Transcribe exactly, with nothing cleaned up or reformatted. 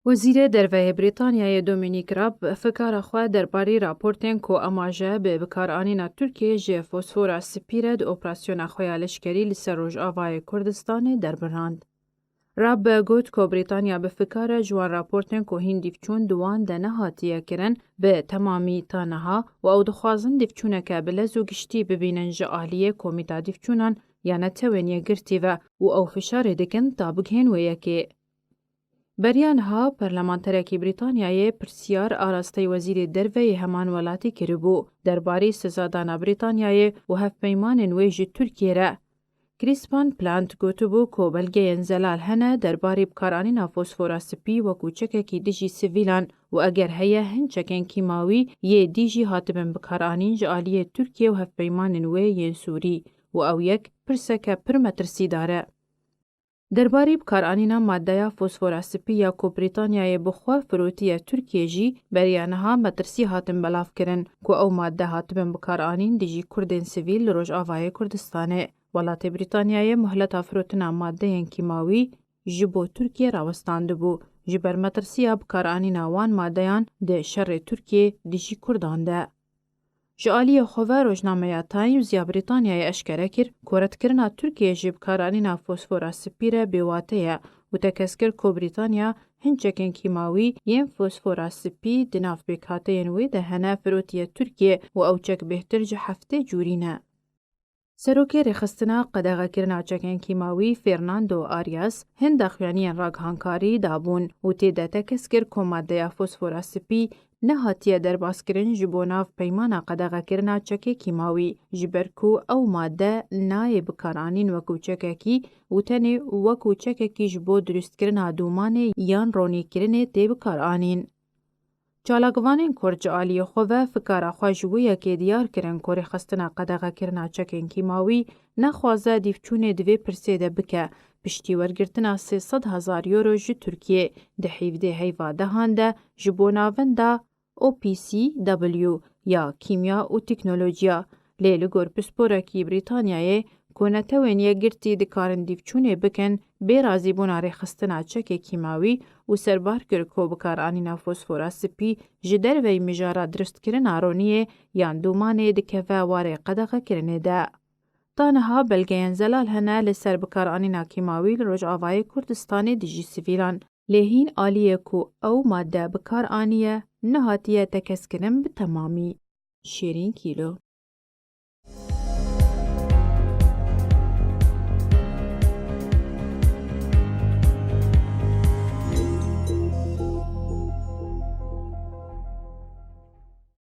Wezîrê Derve yê Brîtanyayê Dominic Raab fikara xwe derbarî raportên ku amaje bi bikaranîna Tirkiyê ji fosfora spî re di operasyona xwe ya leşkerî li ser Rojavayê Kurdistanê derbirand. Raab got ku Brîtanya bi fikar e ji wan raportên ku hîn dîvçûn di wan de nehatiye kirin bi temamî ta niha û ew dixwazin dîvçûneke bi lez û giştî bibînin ji aliyê Komîta Dîvçûnan ya Netewên Yekgirtî ve û ew fişarê dikin ta bigihên wê yekê. Beriya niha parlamenterekî Brîtanyayê pirsyar arastey wezîrê derve yê heman welatî kiribû derbarî sizadana Brîtanyayê û hevpeymanên wê ji Tirkiyê re. Crispin Plant gotibû ku belgeyên zelal hene derbarî bikaranîna fosfora spî wekû çekekî dijî sivîlan û eger heye hin çekên kîmawî yê dî jî hatibin bikaranîn ji aliyê Tirkiye û hevpeymanên wê yên Sûrî û ew yek pirseke pir metirsîdar e. Derbarî bikaranîna maddeya fosfora spî ya ku Brîtanyayê bi xwe firotiye Tirkiyê jî beriya niha metirsî hatin belavkirin ku ew madde hatibin bikaranîn dijî Kurdên sivîl li Rojavayê Kurdistanê. Welatê Brîtanyayê muhleta firotina maddeyên kîmawî ji bo Tirkiyê rawestandibû, ji ber metirsiya bikaranîna wan maddeyan di şerê Tirkiyê dijî Kurdan de. Ji aliyê xwe ve rojnameya Times ya Brîtanyayê eşkere kir ku redkirina Tirkiyê ji bikaranîna fosfora spî re bêwate ye û tekez kir ku Brîtanya hin çekên kîmawî yên fosfora spî di nav pêkhateyên wê de hene firotiye Tirkiyê û ew çek bêhtir ji heftê cûrî ne. Serokê Rêxistina Qedexekirina Çekên Kîmawî Fernando Arias hin daxuyaniyên ragihankarî dabûn û tê de tekez kir ku maddeya fosfora spî nehatiye derbaskirin ji bo nav peymana qedexekirina çekê kîmawî, ji ber ku ew madde nayê bikaranîn wekû çekekî û tenê wekû çekekî ji bo dirustkirina dûmanê yan ronîkirinê tê bikaranîn. Çalakvanên Kurd ji aliyê xwe ve fikara xwe ji wê yekê diyar kirin ku rêxistina qedexekirina çekên kîmawî nexwaze dîvçûnê di vê pirsê de bike, piştî wergirtina sê sed hezar euro ji Tirkiyê di hevdeh heyva dehan de ji bo navenda O P C W ya kîmya û teknolojiya. Lê li gor pisporekî Brîtanyayê ku Netewên Yekgirtî dikarin dîvçûnê bikin, bê razîbûna rêxistina çekê kîmawî û serbar kir ku bikaranîna fosfora spî ji derveyî mijara dirustkirina roniyê yan dûmanê dikeve warê qedexekirinê de. Ta niha belgeyên zelal hene li ser bikaranîna kîmawî li Rojavayê Kurdistanê dijî sivîlan, lê hîn aliyê ku ew madde bikar aniye nehatiye tekez kirin bi temamî. Şêrîn Kîlo.